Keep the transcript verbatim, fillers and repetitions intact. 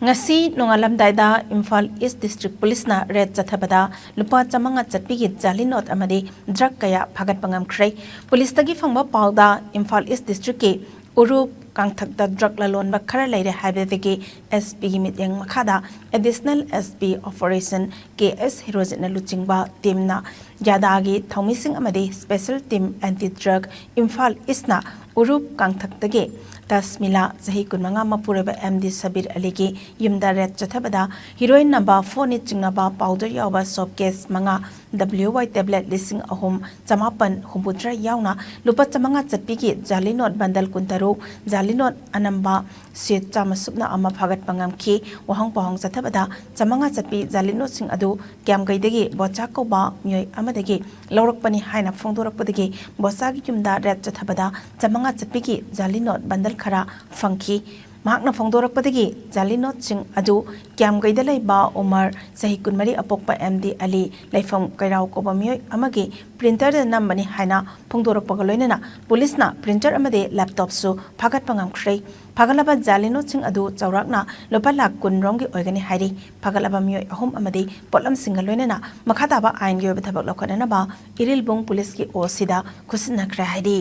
ꯉꯁꯤ ꯅꯣꯡꯉꯥꯜꯂꯝꯗꯥꯏꯗ ꯏꯝꯐꯥꯜ ꯏꯁ ꯗꯤꯁꯇ꯭ꯔꯤꯛ ꯄꯨꯂꯤꯁꯅ ꯔꯦꯗ ꯆꯠꯊꯕꯗ ꯂꯨꯄꯥ ꯆꯥꯃꯉꯥ ꯆꯠꯄꯤꯒꯤ ꯖꯥꯂꯤ ꯅꯣꯠ ꯑꯃꯗꯤ ꯗ꯭ꯔꯒ ꯀꯌꯥ ꯐꯥꯒꯠꯄ ꯉꯝꯈ꯭ꯔꯦ꯫ ꯄꯨꯂꯤꯁꯇꯒꯤ ꯐꯪꯕ ꯄꯥꯎꯗ ꯏꯝꯐꯥꯜ ꯏꯁ ꯗꯤꯁꯇ꯭ꯔꯤꯛꯀꯤ ꯎꯔꯨꯞ ꯀꯥꯡꯊꯛꯇ ꯗ꯭ꯔꯒ ꯂꯂꯣꯟꯕ ꯈꯔ ꯂꯩꯔꯦ ꯍꯥꯏꯕꯗꯒꯤ ꯑꯦꯁ ꯄꯤꯒꯤ ꯃꯤꯠꯌꯦꯡ ꯃꯈꯥꯗ ꯑꯦꯗꯤꯁꯅꯦꯜ ꯑꯦꯁ ꯄꯤ ꯑꯣꯄꯔꯦꯁꯟ ꯀꯦ ꯑꯦꯁ ꯍꯤꯔꯣꯖꯤꯠꯅ ꯂꯨꯆꯤꯡꯕ ꯇꯤꯝꯅ ꯌꯥꯗꯥꯒꯤ ꯊꯧꯃꯤꯁꯤꯡ ꯑꯃꯗꯤ special team anti drug Imphal ꯏꯁꯅ ꯎꯔꯨꯞ ꯀꯥꯡꯊꯛꯇꯒꯤ ꯇꯁꯃꯤꯂꯥ, ꯆꯍꯤ ꯀꯨꯟꯃꯉꯥ, ꯃꯄꯨꯔꯣꯏꯕ ꯑꯦꯝ ꯗꯤ ꯁꯕꯤꯔ ꯑꯂꯤꯒꯤ ꯌꯨꯝꯗ ꯔꯦꯗ ꯆꯠꯊꯕꯗ ꯍꯤꯔꯣꯏꯟ ꯅꯝꯕꯔ ꯐꯣꯔꯅꯤ ꯆꯤꯡꯅꯕ ꯄꯥꯎꯗꯔ ꯌꯥꯎꯕ ꯁꯣꯞ ꯀꯦꯁ ꯃꯉꯥ, ꯗꯕ꯭ꯂꯤꯌꯨ ꯋꯥꯏ ꯇꯦꯕ꯭ꯂꯦꯠ ꯂꯤꯁꯤꯡ ꯑꯍꯨꯝ ꯆꯃꯥꯄꯟ ꯍꯨꯝꯐꯨꯇꯔꯥ ꯌꯥꯎꯅ ꯂꯨꯄꯥ ꯆꯥꯃꯉꯥ ꯆꯠꯄꯤꯒꯤ ꯖꯥꯂꯤ ꯅꯣꯠ ꯕꯟꯗꯜ ꯀꯨꯟꯇꯔꯨꯛ, ꯖꯥꯂꯤ ꯅꯣꯠ ꯑꯅꯝꯕ ꯁꯦꯠ ꯆꯥꯝꯃ ꯁꯨꯞꯅ ꯑꯃ ꯐꯥꯒꯠꯄ ꯉꯝꯈꯤ꯫ ꯋꯥꯍꯪ ꯄꯥꯎꯍꯪ ꯆꯠꯊꯕꯗ ꯆꯥꯃꯉꯥ ꯆꯠꯄꯤ ꯖꯥꯂꯤ ꯅꯣꯠꯁꯤꯡ ꯑꯗꯨ ꯀ꯭ꯌꯥꯝꯒꯩꯗꯒꯤ ꯕꯣꯆꯥ ꯀꯧꯕ ꯃꯤꯑꯣꯏ ꯑꯃꯗꯒꯤ ꯂꯧꯔꯛꯄꯅꯤ ꯍꯥꯏꯅ ꯐꯣꯡꯗꯣꯔꯛꯄꯗꯒꯤ ꯕꯣꯆꯥꯒꯤ ꯌꯨꯝꯗ ꯔꯦꯗ ꯆꯠꯊꯕꯗ ꯆꯥꯃꯉꯥ ꯆꯠꯄꯤꯒꯤ ꯖꯥꯂꯤ ꯅꯣꯠ ꯕꯟꯗꯜ ꯈꯔ ꯐꯪꯈꯤ꯫ ꯃꯍꯥꯛꯅ ꯐꯣꯡꯗꯣꯔꯛꯄꯗꯒꯤ ꯖꯥꯂꯤ ꯅꯣꯠꯁꯤꯡ ꯑꯗꯨ ꯀ꯭ꯌꯥꯝꯒꯩꯗ ꯂꯩꯕ ꯎꯃꯔ, ꯆꯍꯤ ꯀꯨꯟꯃꯔꯤ, ꯑꯄꯣꯛꯄ ꯑꯦꯝ ꯗꯤ ꯑꯂꯤ, ꯂꯩꯐꯝ ꯀꯩꯔꯥꯎ ꯀꯧꯕ ꯃꯤꯑꯣꯏ ꯑꯃꯒꯤ ꯄ꯭ꯔꯤꯟꯇꯔꯗ ꯅꯝꯕꯅꯤ ꯍꯥꯏꯅ ꯐꯣꯡꯗꯣꯔꯛꯄꯒ ꯂꯣꯏꯅꯅ ꯄꯨꯂꯤꯁꯅ ꯄ꯭ꯔꯤꯟꯇꯔ ꯑꯃꯗꯤ ꯂꯦꯞꯇꯣꯞꯁꯨ ꯐꯥꯒꯠꯄ ꯉꯝꯈ꯭ꯔꯦ꯫ ꯐꯥꯒꯠꯂꯕ ꯖꯥꯂꯤ ꯅꯣꯠꯁꯤꯡ ꯑꯗꯨ ꯆꯥꯎꯔꯥꯛꯅ ꯂꯨꯄꯥ ꯂꯥꯈ ꯀꯨꯟ ꯔꯣꯝꯒꯤ ꯑꯣꯏꯒꯅꯤ ꯍꯥꯏꯔꯤ꯫ ꯐꯥꯒꯠꯂꯕ ꯃꯤꯑꯣꯏ ꯑꯍꯨꯝ ꯑꯃꯗꯤ ꯄꯣꯠꯂꯝꯁꯤꯡꯒ ꯂꯣꯏꯅꯅ ꯃꯈꯥ ꯇꯥꯕ ꯑꯥꯏꯟꯒꯤ ꯑꯣꯏꯕ ꯊꯕꯛ ꯂꯧꯈꯠꯅꯅꯕ ꯏꯔꯤꯜꯕꯨꯡ ꯄꯨꯂꯤꯁꯀꯤ ꯑꯣ ꯁꯤꯗ ꯈꯨꯠꯁꯤꯟꯅꯈ꯭ꯔꯦ ꯍꯥꯏꯔꯤ꯫